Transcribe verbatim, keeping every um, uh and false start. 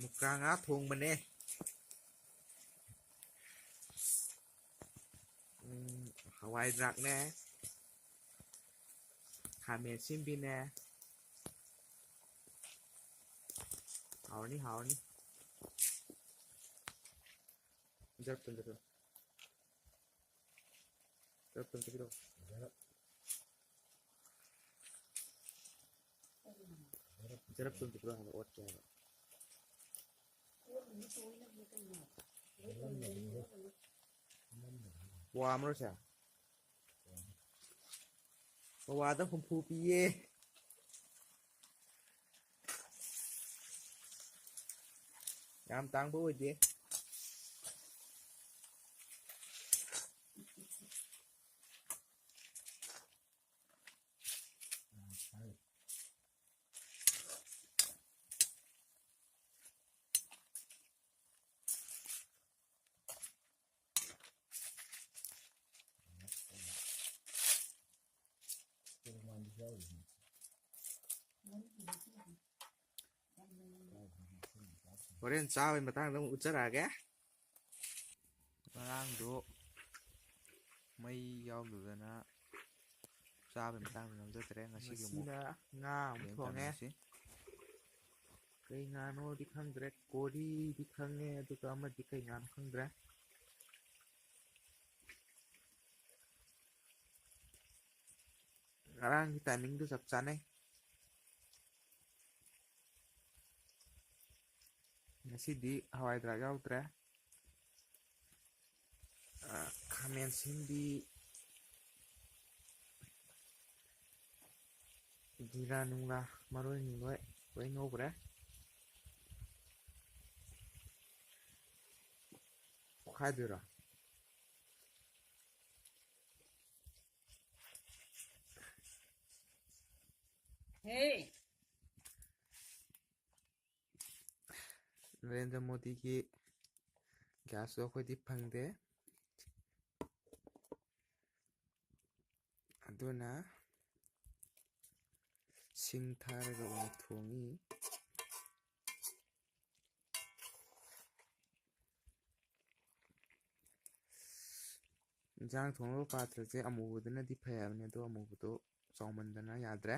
ꯃꯨꯀꯥ ꯉꯥ ꯊꯣꯡꯕꯅꯦ꯫ ꯎꯝ, ꯍꯋꯥꯏ ꯗ꯭ꯔꯥꯛꯅꯦ, ꯈꯥꯃꯦꯟ ꯑꯁꯤꯟꯕꯤꯅꯦ꯫ ꯍꯥꯎꯔꯅꯤ, ꯍꯥꯎꯔꯅꯤ꯫ ꯖꯔꯞ ꯇꯨꯝꯖꯔꯣ꯫ ꯖꯔꯞ ꯇꯨꯝꯖꯔꯣ꯫ ꯖꯔꯞ ꯇꯨꯝꯖꯔꯣ ꯍꯥꯏꯕ, ꯑꯣꯠꯀꯦ ꯍꯥꯏꯕ꯫ ꯄꯋꯥ ꯑꯃꯔꯣ ꯁꯦ? ꯄꯋꯥꯗ ꯍꯨꯝꯐꯨ ꯄꯤꯌꯦ꯫ ꯌꯥꯝ ꯇꯥꯡꯕ ꯑꯣꯏꯗꯦ꯫ ꯍꯣꯔꯦꯟ ꯆꯥꯕꯩ ꯃꯇꯥꯡꯗ ꯑꯃꯨꯛ ꯎꯠꯆꯔꯛꯑꯒꯦ꯫ ꯉꯔꯥꯡꯗꯣ ꯃꯩ ꯌꯥꯎꯗꯗꯅ ꯆꯥꯕꯩ ꯃꯇꯥꯡꯗ ꯅꯝꯖꯗ꯭ꯔꯦ꯫ ꯉꯁꯤꯒꯤ ꯑꯃꯨꯛ ꯉꯁꯤꯅ ꯉꯥ ꯑꯃꯨꯛ ꯌꯦꯡ ꯊꯣꯡꯉꯦ꯫ ꯇꯝꯃꯁꯤ꯫ ꯀꯩ ꯉꯥꯅꯣꯗꯤ ꯈꯪꯗ꯭ꯔꯦ, ꯀꯣꯔꯤꯗꯤ ꯈꯪꯉꯦ, ꯑꯗꯨꯒ ꯑꯃꯗꯤ ꯀꯩ ꯉꯥꯅꯣ ꯈꯪꯗ꯭ꯔꯦ꯫ ꯉꯔꯥꯡꯒꯤ ꯇꯥꯏꯃꯤꯡꯗꯨ ꯆꯞ ꯆꯥꯅꯩ꯫ ꯉꯁꯤꯗꯤ ꯍꯋꯥꯏ ꯊ꯭ꯔꯥꯛ ꯌꯥꯎꯗ꯭ꯔꯦ꯫ ꯑ, ꯈꯥꯃꯦꯟ ꯑꯁꯤꯟꯕꯤ, ꯖꯤꯔꯥ ꯅꯨꯡꯂꯥ, ꯃꯔꯣꯏ ꯅꯨꯡꯂꯣꯏ ꯂꯣꯏ ꯉꯧꯈ꯭ꯔꯦ꯫ ꯑꯣꯠꯈꯥꯏꯗꯣꯏꯔꯣ? ꯍꯦ! ꯅꯔꯦꯟꯗ꯭ꯔ ꯃꯣꯗꯤꯒꯤ ꯒ꯭ꯌꯥꯁꯇꯣ ꯑꯩꯈꯣꯏꯗꯤ ꯐꯪꯗꯦ꯫ ꯑꯗꯨꯅ ꯁꯤꯡ ꯊꯥꯔꯒ ꯑꯣꯏꯅ ꯊꯣꯡꯉꯤ꯫ ꯏꯟꯁꯥꯡ ꯊꯣꯡꯅꯕ ꯄꯥꯇ꯭ꯔꯁꯦ ꯑꯃꯨꯕꯗꯨꯅꯗꯤ ꯐꯩ ꯍꯥꯏꯕꯅꯤ, ꯑꯗꯣ ꯑꯃꯨꯕꯗꯣ ꯆꯥꯎꯃꯟꯗꯅ ꯌꯥꯗ꯭ꯔꯦ꯫